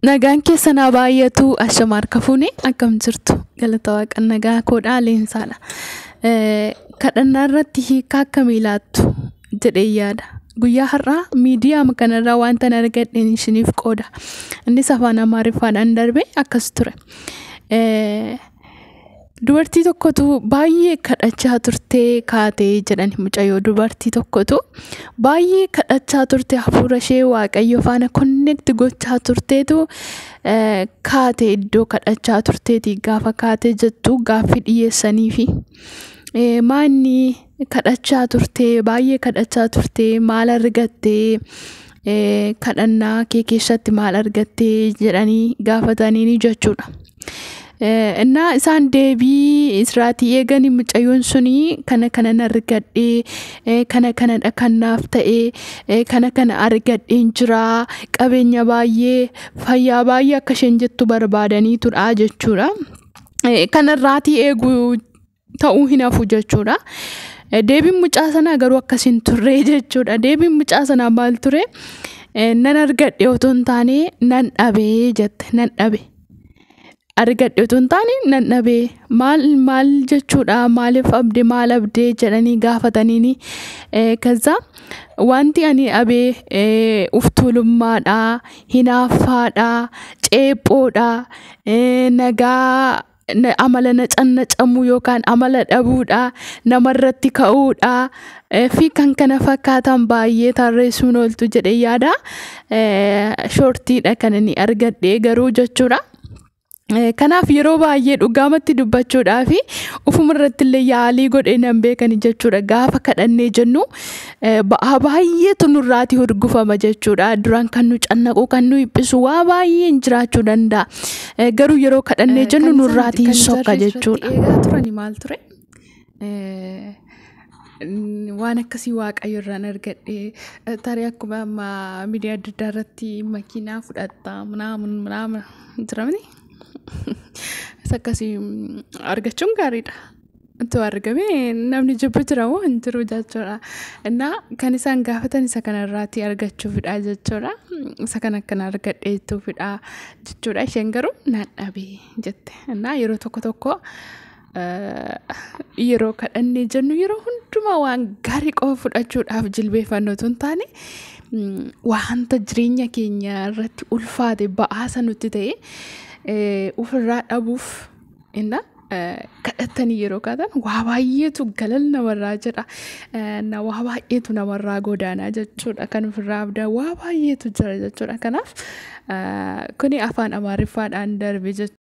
Nagaan keessan haa baay'atu. Ashama harka fuune, akkam jirtu? Galata Waaqa, nagaa koodhaa, leensaadha. Kadhannaa irratti hiikaa akkamii laattu jedhee yaada. Guyyaa har'aa miidiyaa kanarraa wanta argadheen isiniif qooda. Innis afaan Amaariffaadhaan darbe akkas ture. Dubartii tokkotu baay'ee kadhachaa turtee kaatee jedhan. Mucayyoo dubartii tokkotu baay'ee kadhachaa turte, hafuura ishee Waaqayyo faana connect gochaa turteetu kaate. Iddoo kadhachaa turteeti gaafa kaatee jettu gaaffii dhiyeessaniifi. Maanni kadhachaa turtee, baay'ee kadhachaa turtee, maal argattee, kadhannaa kee keessatti maal argattee jedhanii gaafatanii jechuudha. Innaa isaan deebii israatii eeganii mucayyoon suni kana kanan argadhee, kana kanadha kan naaf ta'ee, kana kana argadheen jira, qabeenya baay'ee, fayyaa baay'ee akka isheen jettu barbaadaniitudha jechuudha. Kanarraatii eeguu ta'uu hin hafu jechuudha. Deebiin mucaa sanaa garuu akkas hin turre jechuudha. Deebiin mucaa sanaa maal ture? Nan argadhe otoo hin taane nan dhabee jette, nan dhabe. Argadhe otoo hin taane nan dhabee. Maal maal jechuudha, maaliif abde, maal abdee jedhanii gaafataniini. Kaza wanti ani dhabee uftuulummaadha, hinaaffaadha, ceephoodha, nagaa amala nacannacamuu yookaan amala dhabuudha, namarratti ka'uudha fi kan kana fakkaatan baay'ee tarreessuun ooltu jedhee yaada. Shortiidha kan inni argadhe garuu jechuudha. Kanaaf yeroo baay'ee dhugaamatti dubbachuudhaaf ufuma irratti illee yaalii godhee nan beekani jechuudha. Gaafa kadhannee jennu ba'aa baay'eetu nurraatii hurgufama jechuudha. Duraan kan nu cannaqu, kan nu dhiphisu waa baay'een jiraachuu danda'a. Garuu yeroo kadhannee jennu nurraatii hin sokka jechuudha. Eegaa turani maal ture? Waan akkasii Waaqayyo irraan argadhe, tarii akkuma amma miidiyaa adda addaa irratti makiinaa fudhatta ምናምን ምናምን jiramni. Isa akkasii argachuun gaariidha. Itoo argame namni jibbu jira moo hin jiru jechuudha. Innaa kan isaan gaafatan isa kanarraatii argachuufidha jechuudha. Isa kana akkana argadheetuufidha jechuudha. Isheen garuu naan dhabee jette. Innaa yeroo tokko tokko yeroo kadhannee jennu yeroo hundumaa waan gaarii qofa fudhachuudhaaf jilbeeffannu otoo hin taane, wanta jireenya keenya irratti ulfaate, ba'aasa nutti ta'e ofirraa dhabuuf innaa kadhatanii yeroo kaatan waa baay'eetu galal namarraa jedha. Waa baay'eetu namarraa godaanaa jechuudha. Kan ofirraa abdaa waa baay'eetu jira jechuudha. Kanaaf kuni afaan Amaariffaadhaan darbe jechuudha.